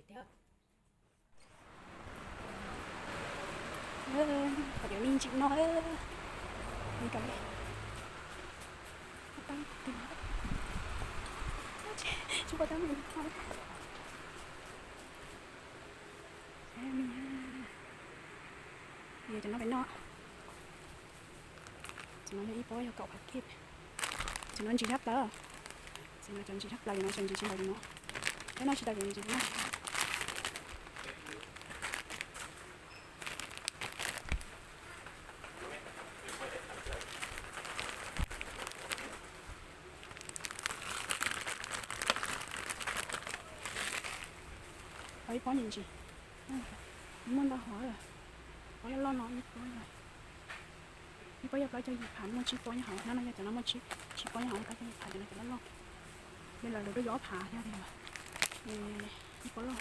Tiag. Kom cov me ntsim no, me kom li. Tsis pom tab me no. Yog cov no pem no. Cov no yog ib pob yog kaum phav kib. Cov no ntsis tshaj plaws. Cov no cov ntsis tshaj plaws, cov no cov ntsis tsis tau li no. Peb noj tsis tau cov ntsis no. Ib pob ntsis ntsis, muaj ntau hov, pob loj loj no ib pob, ib pob yog plaub caug yim phav, muaj tsib pob nyob hauv no, yog cov no muaj tsib pob nyob hauv, plaub caug yim phav, cov no cov loj loj. Li lawm lawv rau yus ob phav thiab, ib pob loj.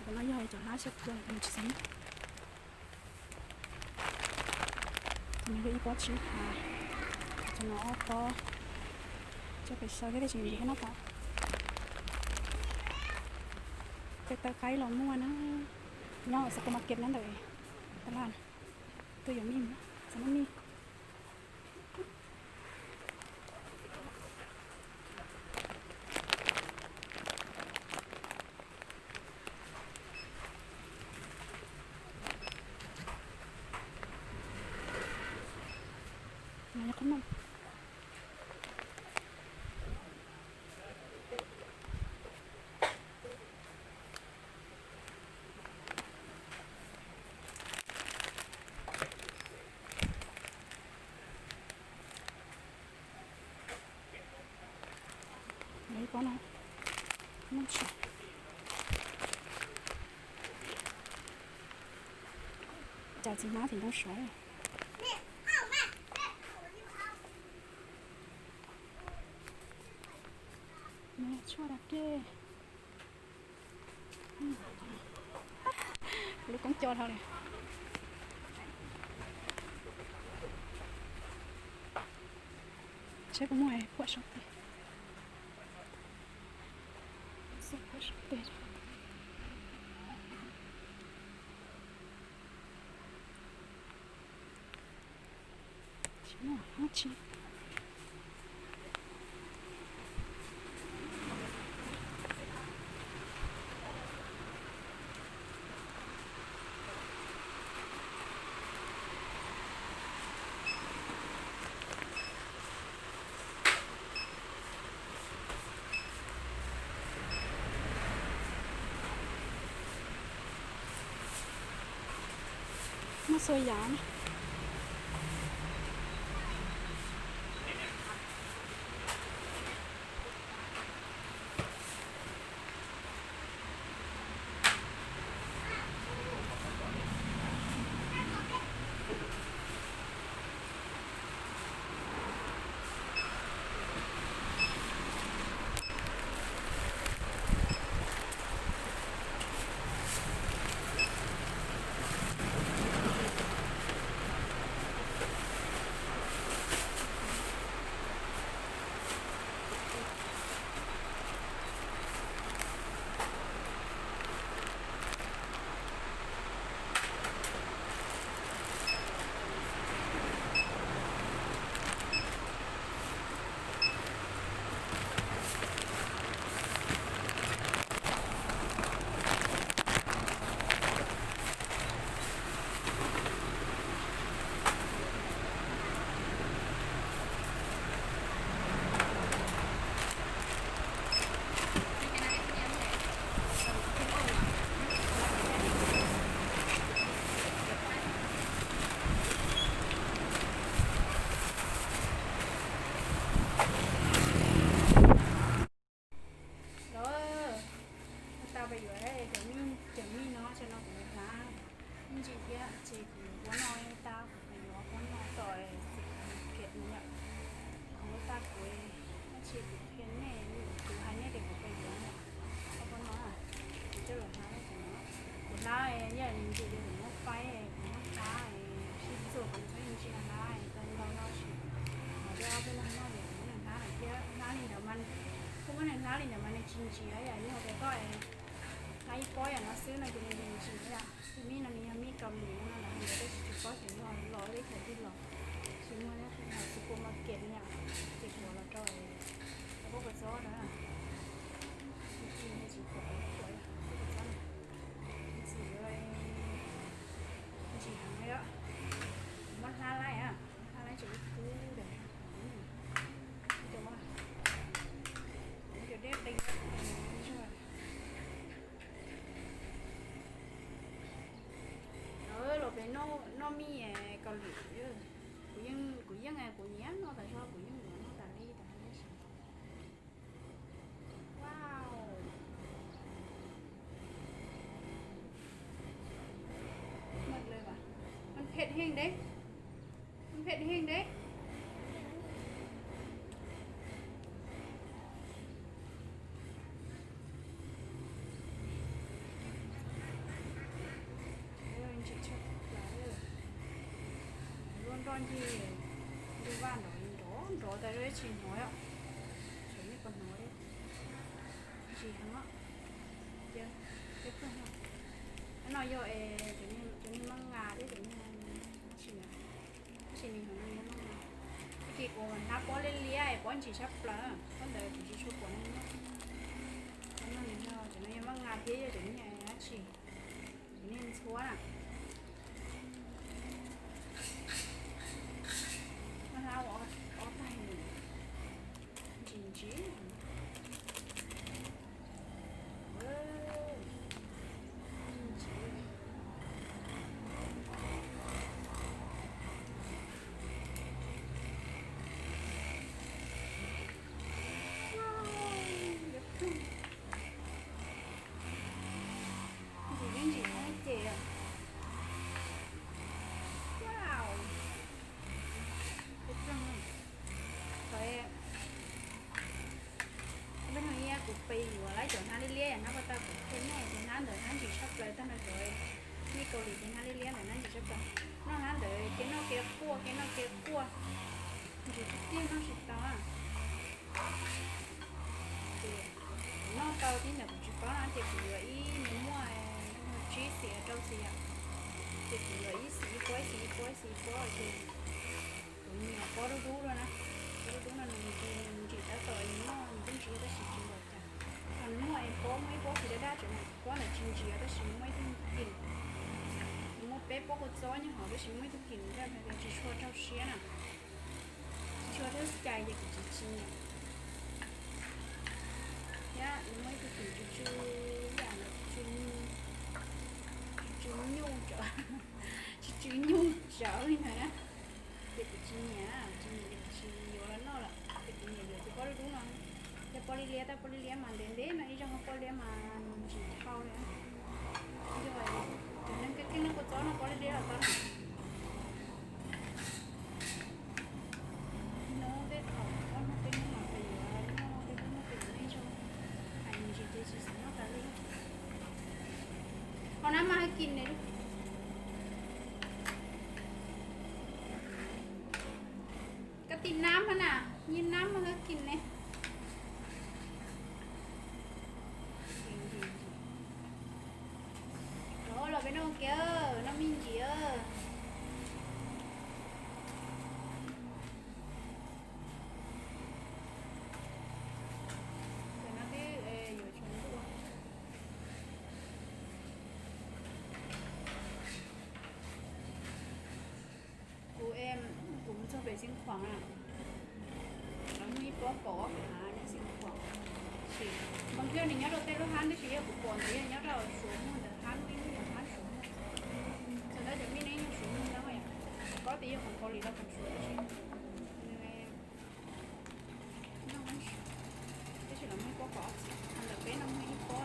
Cov no yog cov hlab xyab tua, yus tsis xav. Cov no yog ib pob tsib phav, cov no ob pob. Coj pem xaw thiab, tab sis nws nyob tod. Tej taw qaib los muaj na, nyob supermarket nyob ntawm taj laj, tuaj yuav mij, xav muaj mij. Ib pob no, cas txiv hmab txiv ntoo sov. Tshuaj da dej. Lub koob co dhau li. Saib puas muaj phuam sab tes. Phuam sab tes. Tsis muaj dab tsi. Muaj xuas yav na. Los, tau pais yuav cov mij, cov mij no, tsam no kuv mus hlab me ntsis thiab ces kuv yuav pob no tau, kuv pais yuav pob no tom supermarket no yom. Kuv tau kuv, tab sis kuv qhia nej, kuv hais nej tias kuv pais yuav pob no, kuv coj los hlab tam no. Kuv hlab yam li ntsis ces kuv muab faib, kuv muab hlab sib txuas, kuv txhob ntsia hlab tau ntau no tsis, kuv coj peb los noj ces kuv muab hlab lawm thiab, hlab li ntawd mas kuv Li ntawd mas nws tsis ntsim yom, yog tias koj hlab ib pob yam no xwb no ces nws ntsim ntsim yom. Tus mij no nws yog mij Kaus Lim no lawm ntawd tab sis tsis paub xyov yog los teb chaws twg los, tsis muaj supermarket yom, ces kuv los rau pob kua txob na. Tsis pom pob kua txob, ntsim heev li os. Muab hlab laij, muab hlab laij tseem ib kub ntawd. Cov dej qis. Los pem noj mij Kaus Lim. Kuv yeej, kuv nyiam noj tas zog, kuv yeej yuav noj tas li tas li. Wow. Man phem heev deb, man phem heev deb. Ntsim tshaj plaws, luaj nroj ncig, ntuj vaj nrov nrov nrov tas zog tsis hnov, tseem nej puas hnov li. Ntsim heev os. Ces, ces pheej, no yog es cov niag maj nga thiab cov niag tsis, tab sis nws yog niag maj nga. Tag kis kuv hlab pob liab liab es pob ntsim tshaj plaws, pob ntawd kuv tsis tshua pom neeg noj. Cov no nws yog, cov no yog maj nga thiab yog cov niag dab tsi, cov niag ntxhuab na. Maj hlab ua ob tag, ntsim ntsim. Ntsim yeej ntsim thoob ces. Wow. Peb no, kuv pes yuav lawv cov hnab liab liab, hnab ko taw kuv qhia nej, cov hnab ntawd hnab ntsim tshaj plaws tag no cov nej Kaus Lim ces hnab liab liab ntawd hnab ntsim tshaj plaws. Noj hnab ntawd kev noj kev quaj, kev noj kev quaj, ntsim tiag tiag noj tsis tau. Ces kuv noj tau tib ntawm kuv tsis paub no ces kuv yuav ib, nws muaj tsib xis rau xis yom, ces kuv yuav ib xis ib pob, ib xis ib pob, ib xis ib pob ces kuv nyiam pob dub dub no na. Pob dub dub no nws ntsim tab tom nws noj nws twb ntsim tab sis tsis npaum cas. Ho nws muaj es pob, muaj ib pob kiv daj daj tseem, pob ntawd tsis ntsim tab sis nws muaj ib tug kim, nws muaj peb pob kua txob nyob hauv tab sis muaj ib tug kim nws tsis tshua raug siab na. Tsis tshua raug cai ces kuv tsis tsis nyiam. Thiab nws muaj ib tug kim tsw tsw, ib yam ntawd tsw tsw nyuj tsawv, tsw tsw nyuj tsawv li ntawd na. Ces kuv tsis nyiam, tsis nyiam ces kuv tsis yuav los noj lawm. Ces kuv nyiam yuav cov pob dub dub no. Cov pob liab liab, tab pob liab liab mas ntev ntev no ib zaug, pob liab mas nws ntsim dhau li. Yog cov neeg keej keej noj kua txob no pob liab liab los tau na. Hnub tej thaum ob hnub peb hnub mas peb yuav noj, peb hnub peb yuav ib zaug, hais ntsis ces tsis xav noj tas li. Ho nab mas hais kim ne, koj tim nab mas na, nyiam nab mas hais kim ne. Los los peb noj kiag, noj me ntsis. Cov no twb yuav tsum ntuj. Kuv, kuv mus txog pem Xeev Khuam na, lawv muaj ib pob kaum ob phav nyob Xeev Khuam. Ces npam thiab nws nyob rau tej lub hab tab sis yog kuv pom ntawd yog nyob rau Suav muag ntawd hab, muaj ib lub yog hab Suav muag. Txawm ntawd cov mij ne yog Suav muag ntawd yom, kuv paub tias yog hauv Kaus Lim los hauv Suav tab sis nws, tab sis lawv muaj ib pob kaum ob txhiab, ntawm peb no muaj ib pob,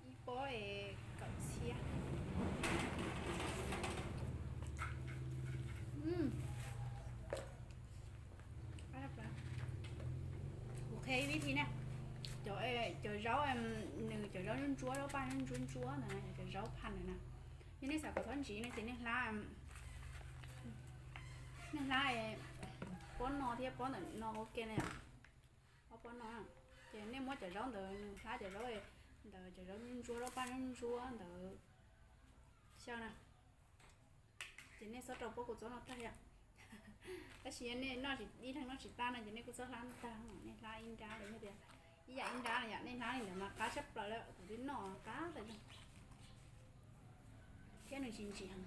ib pob kaum txhiab. Kuv qhia ib vib thi na, cov, cov zaub, nws cov zaub ntsuab ntsuab, zaub paj zaub ntsuab ntsuab ntawd na, cov zaub phaj ntawd na, yog nej xav kom txhob ntsiv no ces nej hlab, nej hlab pob no thiab pob ntawm no ua ke na yom. Pob no, ces nej muab cov zaub ntawd nws hlab cov zaub ntawd, cov zaub ntsuab, zaub paj zaub ntsuab ntawd xyaw na, ces nej txhob rau pob kua txob no tag yom. Tab sis yog nej noj ib leeg noj tsis tag no ces nej kuj txhob hlab tag, nej hlab ib nrab los yog tias ib yam ib nrab no yom, nej hlab li ntawd mas qab tshaj plaws li, kuv twb noj qab tas zog thiab nws tsis ntsim heev.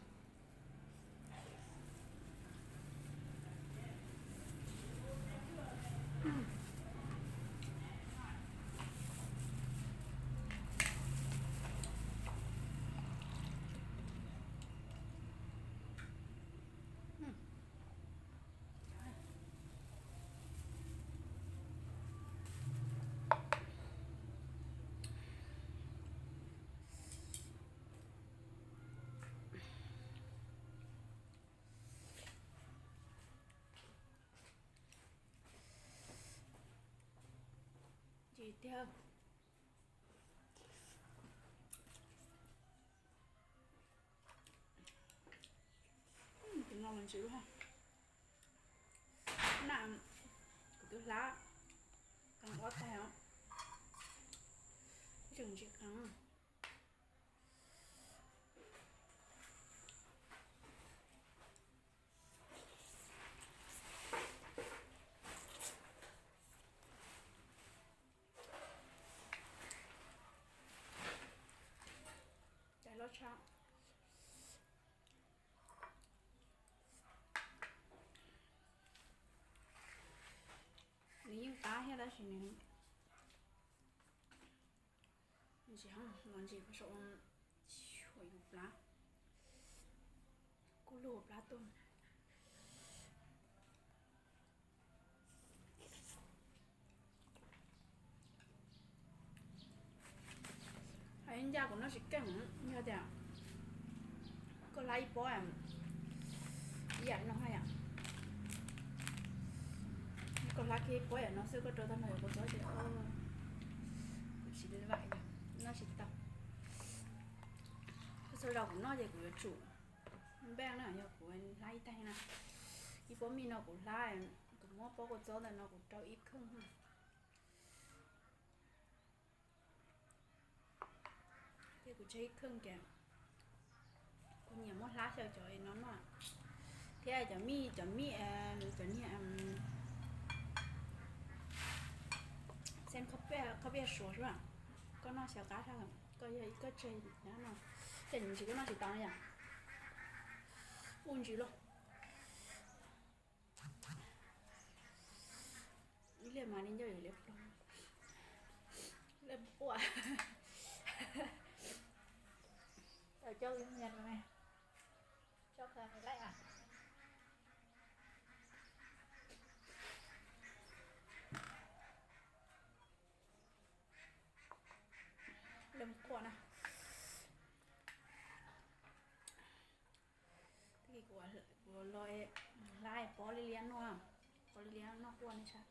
Ntsim tiag. Tus no mas ntsim lub ha. Na, kuv twb hlab qee ob tag os. Ib tseem ntsim qees. Cov loj tshaj. Nws yeej qab thiab tab sis nws ntsim, los ntsim saum yus plab, kuj lug plab tuaj. Hais ncaj kuv noj tsis keej, yog tias koj hlab ib pob ib yam no yom, koj hlab kiag ib pob yam no xwb koj rau tag nrho kua txob ces kuv tsis vaim, noj tsis tau. Txhua zaus kuv noj ces kuv yuav tsum npaj na, yog kuv hlab ib tag na, ib pob mij no kuv hlab, kuv muab pob kua txob ntawm no kuv rau ib kheej. Thiab kuv tseg ib kheej ces kuv nyiam muab hlab xyaw cov no noj, thiab cov mij, cov mij, cov niag xeeb khaub piaj suav xwb, koj noj xyaw qab tshaj, koj yog ib koj tseg no, ces ntsis koj noj tsis tau na yom. Ua ntsis lauj. Ib liag mas li ncauj yuav liab ploog, liab quaj. Tau coj li nyias rau me, coj qhov laij a. Liab quaj na. Tag kis kuv los hlab pob liab liab noj, pob liab liab noj quaj nej saib.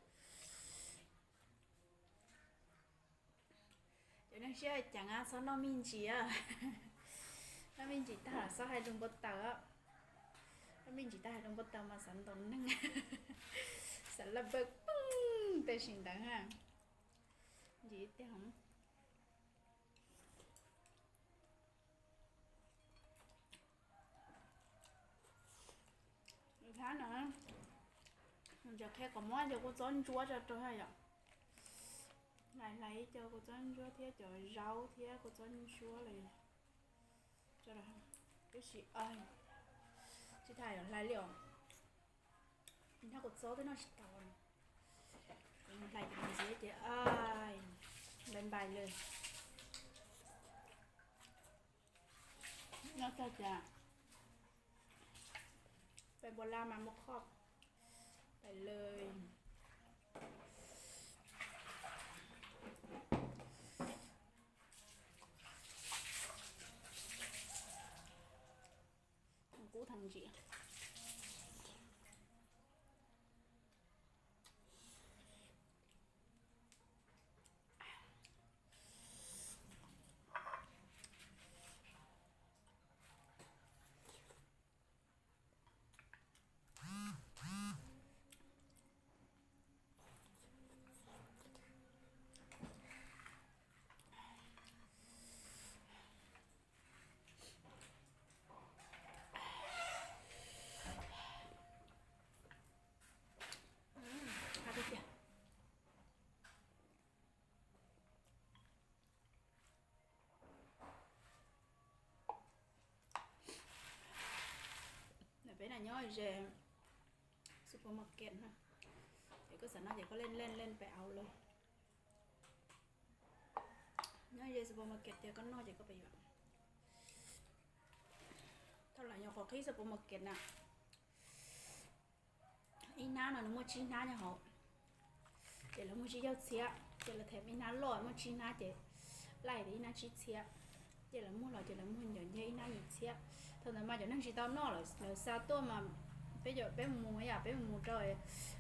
Cov neeg siab ceev txhob noj me ntsis, noj me ntsis tag los txhob hais lus npau taws. Noj me ntsis tag hais lus npau taws mas xav ntaus neeg, xav laj pawg pwg tam sim ntawd ha. Ntsis tiag. Hlab no, ntses qhia kom muab cov kua txob ntsuab tso rau ha yom. Hlais hlais ib co kua txob ntsuab thiab cov zaub thiab kua txob ntsuab los tso rau, tab sis tsis tas yuav hlais li os. Nyob kua txob twb noj tsis tau, hlais ces ntxiv ces npais npais li. Noj tag cas pais npua la mas mus qhov pais lawm. Kub tag ntsim. Nyob ze supermarket na, ces koj xav noj ces koj leej leej leej pem auv lawm. Nyob ze supermarket tias koj noj ces koj pem yuav. Thaum lawv nyuam qhuav qhib supermarket na, ib hnab no nws muaj tsib hnab nyob hauv, ces lawv muag tsib caug txhiab, ces lawv them ib hnab loj muaj tsib hnab ces laij tias ib hnab tsib txhiab, ces lawv muag los ces lawv muag ncov nce ib hnab yim txhiab. Thaum ntawd mas cov neeg tsis tau noj lawv xa tuaj mas peb cov peb mus mus yam peb mus mus rau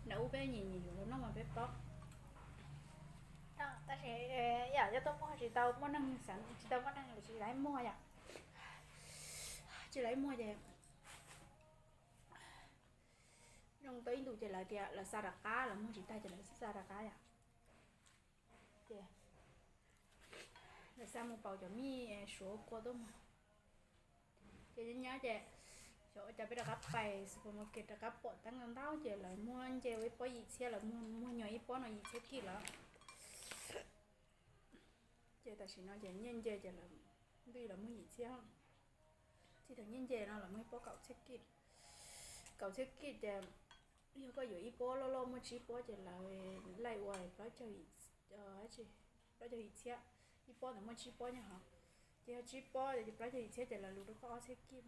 nram ub peb nyiam nyiam yuav los noj mas peb paub. Tab sis yam yog tuaj muag tsis tau muaj neeg xav tsis tau muaj neeg lawv tsis laib muag yom, tsis laib muag ces zoo tau ib ntus ces lawv tias lawv xa rov qab, lawv muag tsis tag ces lawv xa rov qab yom. Ces lawv xa mus pauv cov mij suav kua tuaj mus. Ces nyob nyob ces xyov ua cas peb rov qab pais supermarket rov qab pom teeb ntau ntau ces lawv muag nce ua ib pob yim txhiab, lawv muag nyuag ib pob no yim txhiab kij lawm. Ces tam sim no ces nyiaj nce ces lawv ntuj lawv muag yim txhiab. Txij thaum nyiaj nce no lawv muag ib pob kaum txhiab kij. Kaum txhiab kij ces yog koj yuav ib pob loj loj muaj tsib pob ces lawv laij ua plaub caug yim txhiab, ib pob ntawd muaj tsib pob nyob hauv. Ces yog tsib pob ces plaub caug yim txhiab ces lawv lus rau koj ob txhiab kij.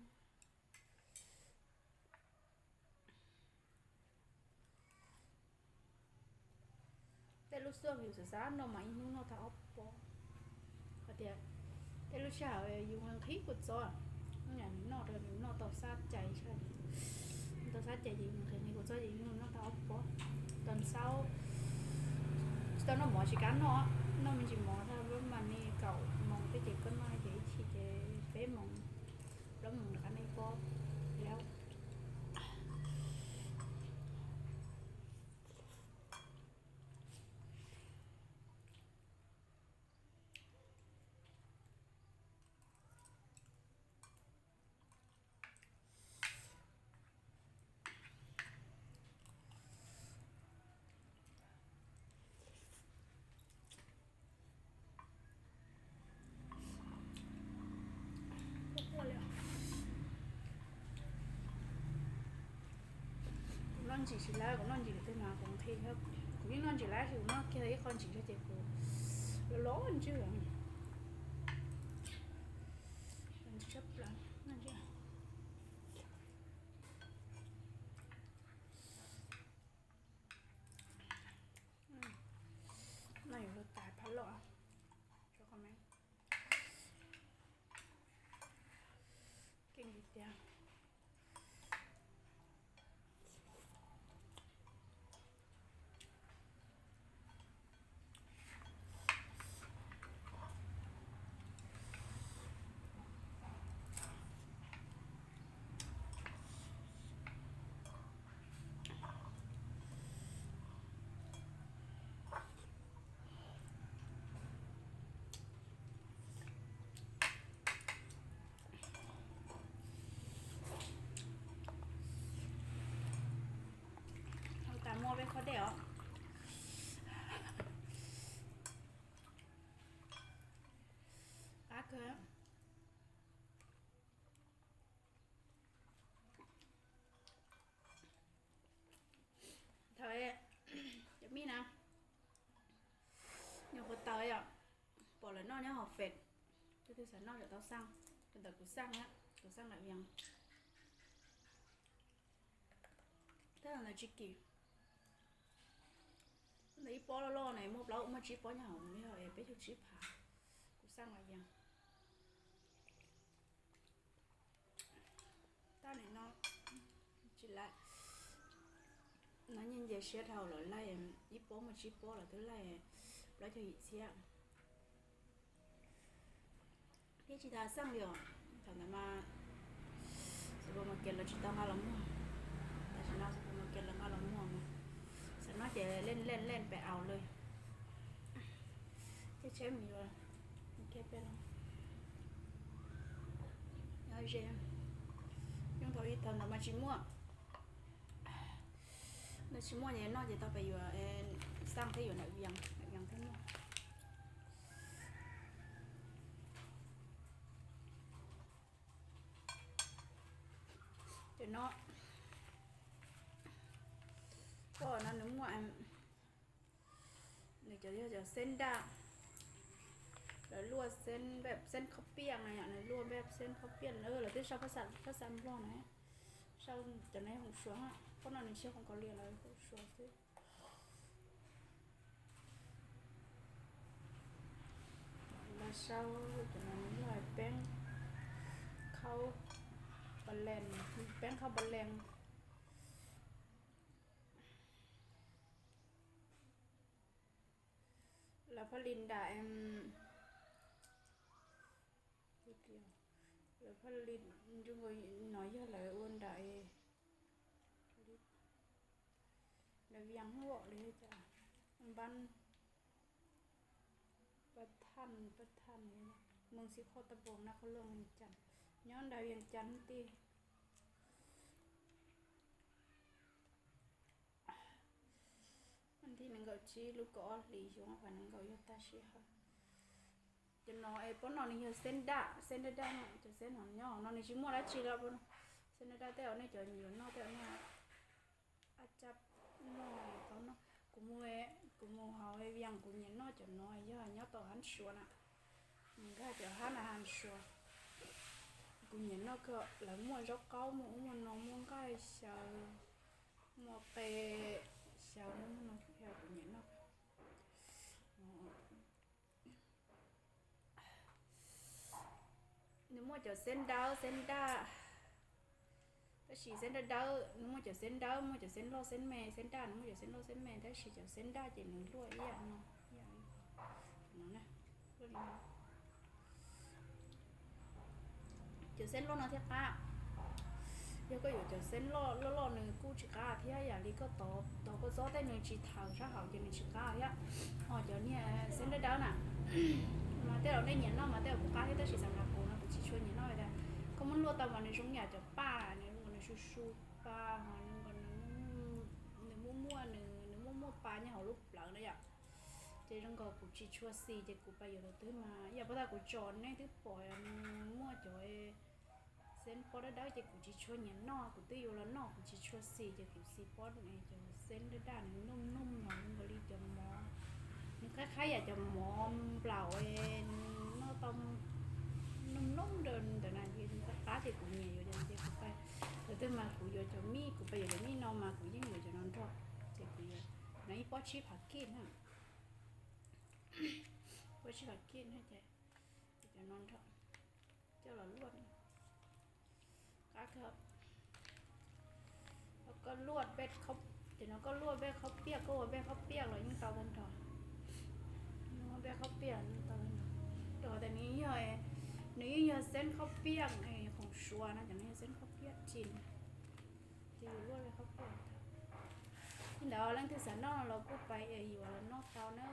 Tej lub xyoo yus xav xav noj mas ib hnub noj tau ob pob. Hos tias tej lub sij hawm yus nqhis kua txob, nws noj rau nws noj tau xab cai, tau xab cai ces yus nqhis nqhis kua txob ces yus noj tau ob pob. Tau xaub tsis tau noj mov tsis kam noj, noj me ntsis mov tag mas li kaum moos peb ces koj noj ces ib chim ces peb moos plaub moos rov qab noj ib pob. Yog Kuv noj ntsim tsis lawv, kuv noj ntsim lawm tej mas kuv nqhis, kuv yeej noj ntsim lawm tab sis kuv noj kiag ib qho ntsim ces kuv los los ntswg, ntswg tshaj plaws. Noj yuav luag tas phab loj. Keej tiag. Ua tas muaj peb khob dej os. Qab kawg. Thaum cov mij na, nyuam qhuav tawm yom, pom lawv noj nyob hauv Fed, tus twg xav noj kom tau xaj, tus ntawd kuv xaj na, kuv xaj nram Vias. Tab ntawd tsis kim, ntawd ib pob loj loj na muaj plaub muaj tsib pob nyob hauv, yog peb caug tsib phav, kuv xaj nram Vias. Tab nim no tsis laib, no nyiaj nce siab dhau lawm, laij ib pob muaj tsib pob los twb laij plaub caug yim txhiab. Thiab tsis tas xaj li os, thaum ntawd mas supermarket lawv tsis tau nqa los muag, tam sim no supermarket lawv nqa los muag mas xav noj ces leej leej leej pem auv lawm. Ces tsheb mus yuav kiag peb los. Yog ze, yooj thaum ib thaum ntawd mas tsis muaj, ntawd tsis muaj ces noj ces tau pem yuav xaj thiab yuav nram Vias, nram Vias thiab noj. Ces no Koj no nws muaj, nws cov yog cov xeeb daj, lawv luaj xeeb, xeeb khaub piaj no yom, nws luaj xeeb khaub piaj, lawv twb sau phaj xa Nplog na, sau cov no yog hoom Suav, koj no nws tsis yog hoom Kaus Liam, lawv hoom Suav xwb. Lawv sau cov no yog peeb khaub pa lees, peeb khaub pa lees. Lawv phaj li nram, lawv phaj li, no yog lawv ua nram, lawv vias huam li cas, npab, pab thaj, pab thaj, moos xib khoj taj poos na, qhov luaj Vias Cas, nyob nram Vias Cas tij. Vas thib nees nkaum tsib lub kaum ob hlis xyoo vas nees nkaum yog tag sij hawm. Cov no es pob no nws yog xeeb daj, xeeb daj daj no, cov xeeb no nyob no nws tsis muaj dab tsi lawm pob no. Xeeb daj daj tej zaum nej cov nyiam noj tej zaum nej a cab noj tau noj. Kuv mus, kuv mus hauv Vias kuv nyiam noj cov no yog nyob tom hab Suav na. Nkag cov hab na hab Suav. Kuv nyiam noj kawg, lawv muaj zaub qaub, muaj ub muaj no, muaj nqaij xyaw, muaj qe xyaw, muaj no, kuv nyiam noj. Nws muaj cov xeeb dawb xeeb daj, tab sis xeeb daj dawb, nws muaj cov xeeb dawb, muaj cov xeeb loj xeeb me, xeeb daj nws muaj cov xeeb loj xeeb me, tab sis cov xeeb daj ces nws luaj ib yam no, ib yam no na. Cov xeeb loj no thiaj qab. Yog koj yuav cov xeeb loj loj loj nws kuj tsis qab thiab, yam li koj tov, tov kua txob tej nws tsis thaws sab hauv ces nws tsis qab thiab. Ho cov niag xeeb dawb dawb na, mas tej zaum nej nyiam noj mas tej zaum kuj qab thiab, tab sis xam las kuv no kuv tsis tshua nyiam noj li. Koj muab luaj tau mas nws zoo yam cov paj, nws zoo nkaus nws su su pa, ho nws muaj muaj, nws muaj muaj pa nyob hauv lub plawv na yom. Ces zoo nkaus kuv tsis tshua xis ces kuv pais yuav tus twg mas yam pob tag kuv tsom nej twb pom nws muaj cov xeeb pob dawb dawb ces kuv tsis tshua nyiam noj, kuv twb yuav los noj kuv tsis tshua xis ces kuv xis pob cov xeeb daj daj nws nuj nuj no nkaus li cov mov, nws qab qab yam cov mov nplaum noj tau nuj nuj ntawd na, nws qab qab ces kuv nyiam yuav cov no ces kuv pais, tus twg mas kuv yuav cov mij, kuv pais yuav cov mij no mas kuv yeej yuav cov no nrog, ces kuv yuav no ib pob tsib phav kij na, pob tsib phav kij na ces cov no nrog coj los luaj. Qab kawg. Koj luaj, ces no koj luaj peb khaub piaj, koj ua peb khaub piaj los yeej tau tag nrho. Peb khaub piaj los yeej tau tag nrho. Rau qhov tias nws yeej yog, nws yeej yog xeeb khaub piaj, khoom Suav no ces nws yog xeeb khaub piaj tsis, ces yus luaj peb khaub piaj. Li ntawd leej twg xav noj no los kuj pais yuav los noj tau na.